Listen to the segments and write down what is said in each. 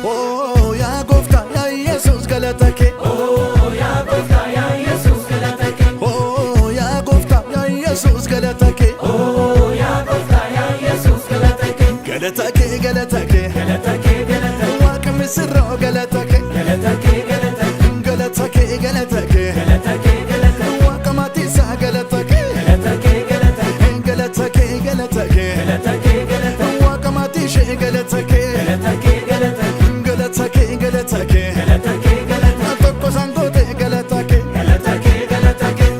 Oh yaa gooftaa yaa Yesuus galata kee. Oh yaa gooftaa yaa Yesuus galata kee. Oh yaa gooftaa yaa Yesuus galata kee. Oh yaa gooftaa yaa Yesuus galata kee. Galata kee galata kee. Galata kee galata kee. Waaqa misirroo galata kee. Galata kee galata kee. Galata kee galata kee. Galata kee galata kee. Waaqa maatiisaa galata kee. Galata kee galata kee. Galata kee galata kee. Galata kee galata kee. Waaqa maatii ishee galata kee. Galata kee galata kee. Galata kee galata kee. Galata kee galata kee. Tokko sangootee galata kee. Galata kee galata kee.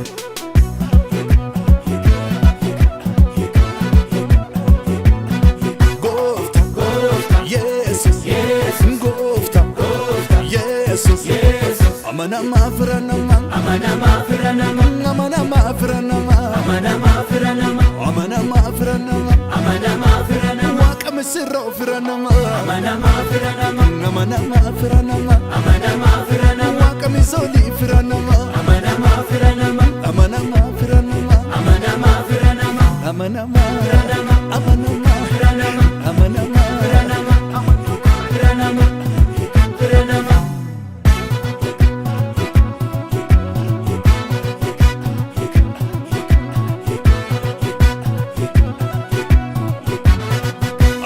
Gooftaa Gooftaa Yesuus. Yesuus. Gooftaa Gooftaa Yesuus. Yesuus. Amanamaa fira namaa. Amanamaa fira namaa. Amanamaa fira namaa. Amanamaa fira namaa. Amanamaa fira namaa. Amanamaa fira namaa. Waaqa misirroo fira namaa. Amanamaa fira namaa. Amanamaa fira namaa. Amanamaa fira namaa. Waaqa misoolii fira namaa. Amanamaa fira namaa. Amanamaa fira namaa. Amanamaa fira namaa. Amanamaa. Fira namaa. Amanamaa. Fira namaa. Amanamaa. Fira namaa. Fira namaa. Fira namaa.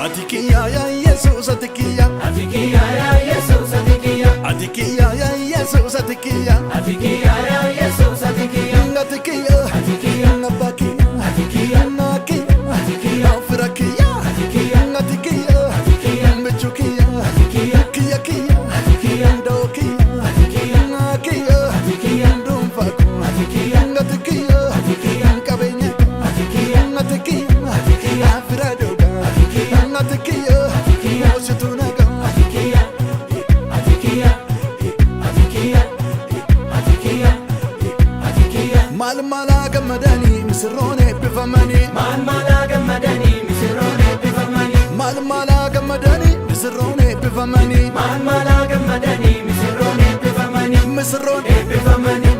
Ati kiyyaa yaa Yesuus ati kiyyaa. Ati kiyyaa yaa Yesuus ati kiyyaa. Ati kiyyaa yaa Yesuus ati kiyyaa. Ati kiyyaa yaa Yesuus ati kiyyaa. Ati kiyyaa. Ati kiyyaa. Abbaa kiyyaa. Ati kiyyaa. Naa kiyyaa. Ati kiyyaa. Fira kiyyaa. Ati kiyyaa. Ati kiyyaa. Ati kiyyaa. Michuu kiyyaa. Ati kiyyaa. Kiyya kiyyaa. Ati kiyyaa. Doo kiyyaa. Ati kiyyaa. Naa kiyyaa. Ati kiyyaa. Dhuunfaa koo. Ati kiyyaa. Ati kiyyaa. Ati kiyyaa. Qabeenya. Ati kiyyaa. Ati kiyyaa. Ati kiyyaa. Fira dhugaa. Ati kiyyaa. Ati kiyyaa. Ati kiyyaa. Hoosituu nagaa. Ati kiyyaa. Ati kiyyaa. Ati kiyyaa. Ati kiyyaa. Ati kiyyaa. Maal maalaa gammadanii misirroon eebbifamanii. Maal maalaa gammadanii misirroon eebbifamanii. Maal maalaa gammadanii misirroon eebbifamanii. Maal maalaa gammadanii misirroon eebbifamanii. Misirroon Eebbifamanii.